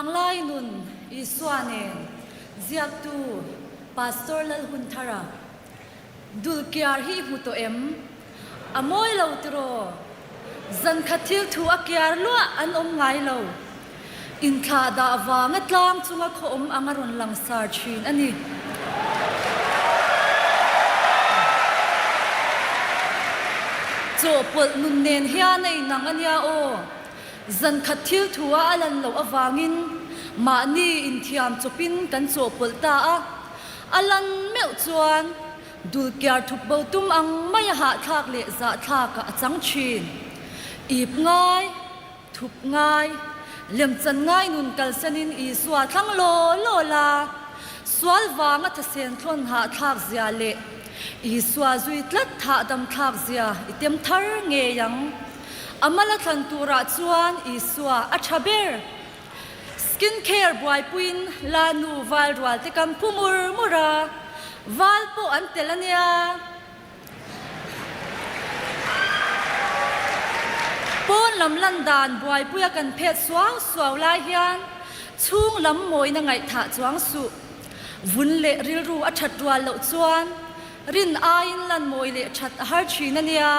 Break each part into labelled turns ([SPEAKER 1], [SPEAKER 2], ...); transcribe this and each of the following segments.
[SPEAKER 1] Vanglai nun Isua nen ziaktu Pastor Lalhunthara Dulkiar hi i hmu tawh em? A mawi lo tiraw? Zankhat thil thu a kiar luah an awm ngai lo. Inthlah dah vanga tlang chunga khaw awm ang a rawn langsar thin a ni. Chawhpawlh nun nen hian a inang a nia aw. Zankhat thil thu a a lan loh avangin mahni inthiam chawpin kan chawhpawlh ta a. A lan meuh chuan dulkiar thup bo tum ang mai a hahthlak leh zahthlakah a chang thin. Ip ngai, thup ngai, lemchan ngai nun kalsanin Isua thlang law law la, sual vanga thasen thlawn hahthlak zia leh Isua zui tlat thahdam thlak zia i tem thar ngei ang. A mala thlan turah chuan Isua a tha ber. Skin care buaipuiin la nu val rual te kam phu mur mur a, val pawh an tel a nia. Pawn lam lan dan buaipuia kan phet suau suau lai hian chhung lam mawina ngaihthah chuang suh. Vun leh rilru a that rual loh chuan Rin aiin lan mawi leh that a har thin a nia.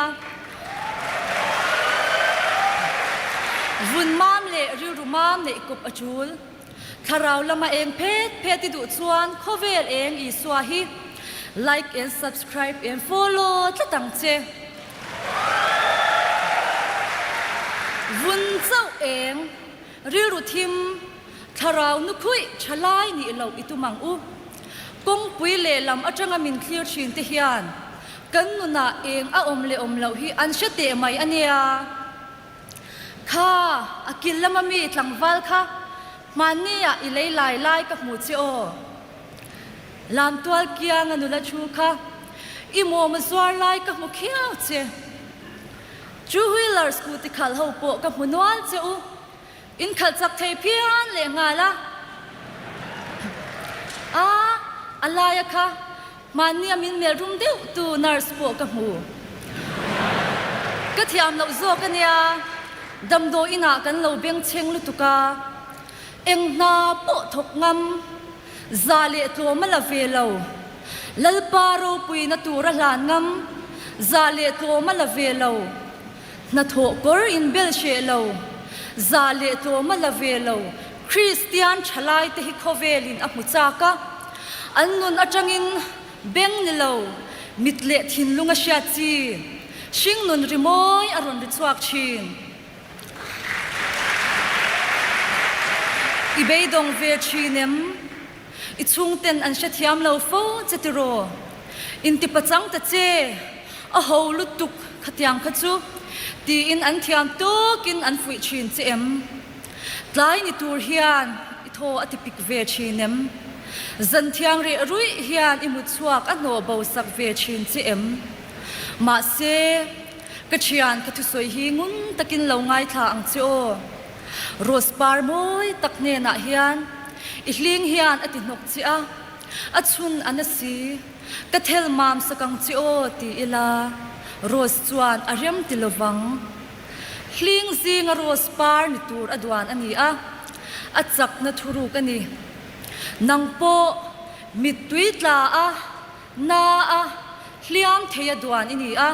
[SPEAKER 1] Vun mam leh rilru mam neih kawp a tul. Thlarau lama eng phet phet i duh chuan khawvel eng Isua hi like and subscribe and follow tlat ang che. Vun chauh eng rilru thim Thlarau nu khuih tha lai nih loh i tum ang u. Kawngpui lehlam atanga min thlir thin te hian kan nunah eng a awm leh awm loh hi an hre teh mai a nia. Kha, a kil lama mi tlangval kha hmanni ah i lei lai lai ka hmu che aw. Lamtual kianga nula thu kha i mawm a zuar lai ka hmu khiau che. Two wheeler scooty khalh ho pawh ka hmu nual che u. In khalh chak thei phian leh nghal a. A, a laia kha hmannia min melh rum deuh tu nurse pawh ka hmu. Ka thiam loh zawk a nia, damdawi inah kan lo bengchheng lutuk a, eng hna pawh thawk ngam, za leh tlawm a la ve lo, Lalpa ropuina tur a hlan ngam, za leh tlawm a la ve lo. Hnathawh kawr inbel hreh lo, zah leh tlawm a la ve lo, Kristian thalaite hi khawvelin a hmu chak a, an nun atangin beng ni lo, mit leh thinlung a hriat chi, hringnun rimawi a rawn ri chhuak thin. I beidawng ve thin em? I chhungten an hrethiam lo fo che tiraw? Intipachang ta che, a ho lutuk khatiang kha chu, tiin an thiam tawkin an fuih thin che em? Tlai ni tur hian i thaw a tipik ve thin em? Zan thiang reh ruih hian i mutchhuak a hnawh bo sak ve thin che em? Mahse, ka thian ka thusawi hi ngun takin lo ngaithla ang che aw. Rose par mawi tak hnenah hian i hling hian a ti hnawk che a, a chhun a na si, ka thel mam sak ang che aw ti ila Rose chuan a rem ti lovang. Hling zinga rose par ni tur a duan a ni a, a chakna thuruk a ni. Nang pawh mittui tla a Na a hliam thei a duan i ni a,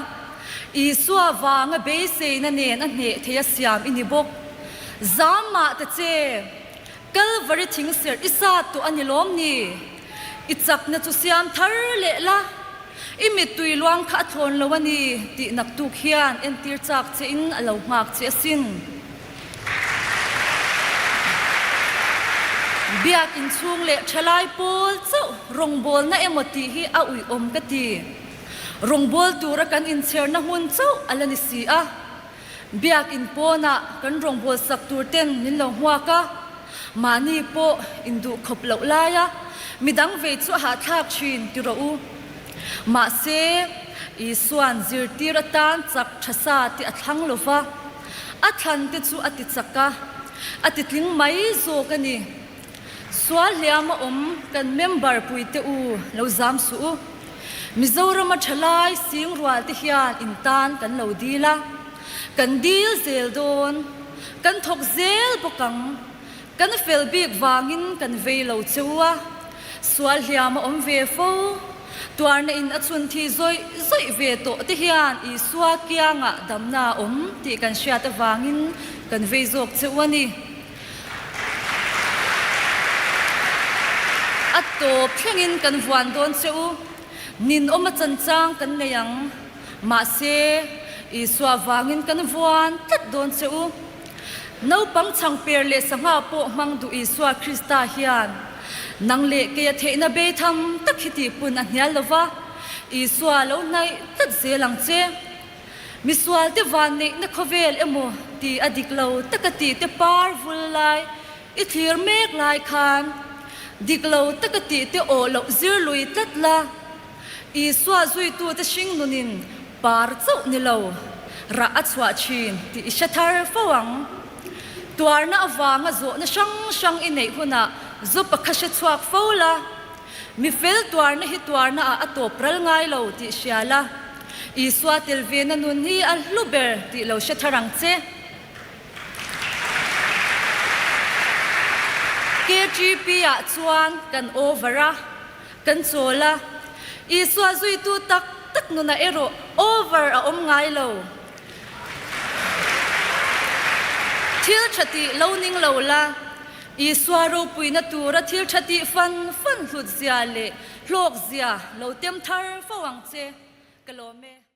[SPEAKER 1] Isua vanga beiseina nen a hneh thei a siam i ni bawk. Zam mah ta che, Kalvari thingserh i sat tawh a ni lawm ni? I chakna chu siam thar leh la, i mittui luang kha a thlawn lo a ni tih naktuk hian entir chak che in a lo nghak che asin. Biakin chhung leh thalai pawl chauh rawngbawlna emaw tih hi a uiawm ka ti. Rawngbawl tura kan inchherna hmun chauh a la ni si a. Biakin pawnah kan rawngbawl sak tur ten min lo hmuak a, mahni pawh induh khawp loh laia midang vei chu a hahthlak thin ti rawh u. Mahse, Isua'n zirtir atan chak tha sa tih a thlang lo va, a thlan te chu a ti chak a, a ti tling mai zawk a ni. Sual hliam a awm kan member pui te u lo zam suh u. Mizorama thalai sing rual te hian in tan kan lo dil a, kan dil zel dawn, kan thawk zel bawk ang. Kan fel bik vangin kan vei lo che u a, sual hliam a awm ve fo. Tuarna in a chhun thi zawih zawih ve tawh te hian Isua kiangah damna a awm tih kan hriat avangin kan vei zawk che u a ni. A tawp thlengin kan vuan dawn che u. Ninawm a chanchang kan nei ang. Mahse, Isua vangin kan vuan tlat dawn che u. Naupang chhangper leh sangha pawh hmang duh Isua Krista hian nang leh keia theihna bei tham tak hi tihpun a hnial lo va, Isua lo hnaih tlat zel ang che. Misualte vanneihna khawvel emaw ti a dik lo taka tih te par vul lai i thlir mek lai khan dik lo taka tih te awh loh zir lui tlat la. Isua zuitute hringnunin par chauh ni lo, rah a chhuah thin tih i hre thar fo ang. Tuarna avanga zawhna hrang hrang i neih hunah Job-a kha hre chhuak fo la. Mi fel tuarna hi tuarna ah a tawp ral ngai lo tih hria la. Isua tel vena nun hi a hlu ber tih lo hre thar ang che. KTP ah chuan kan over a. Kan chawl a, Isua zuitu tak tak nunah erawh over a awm ngai lo. Thil tha tih lo ning lo la, Isua ropuina tura thil tha tih fan fan hlut zia leh hlawk zia lo tem thar fo ang che. Ka lawm e.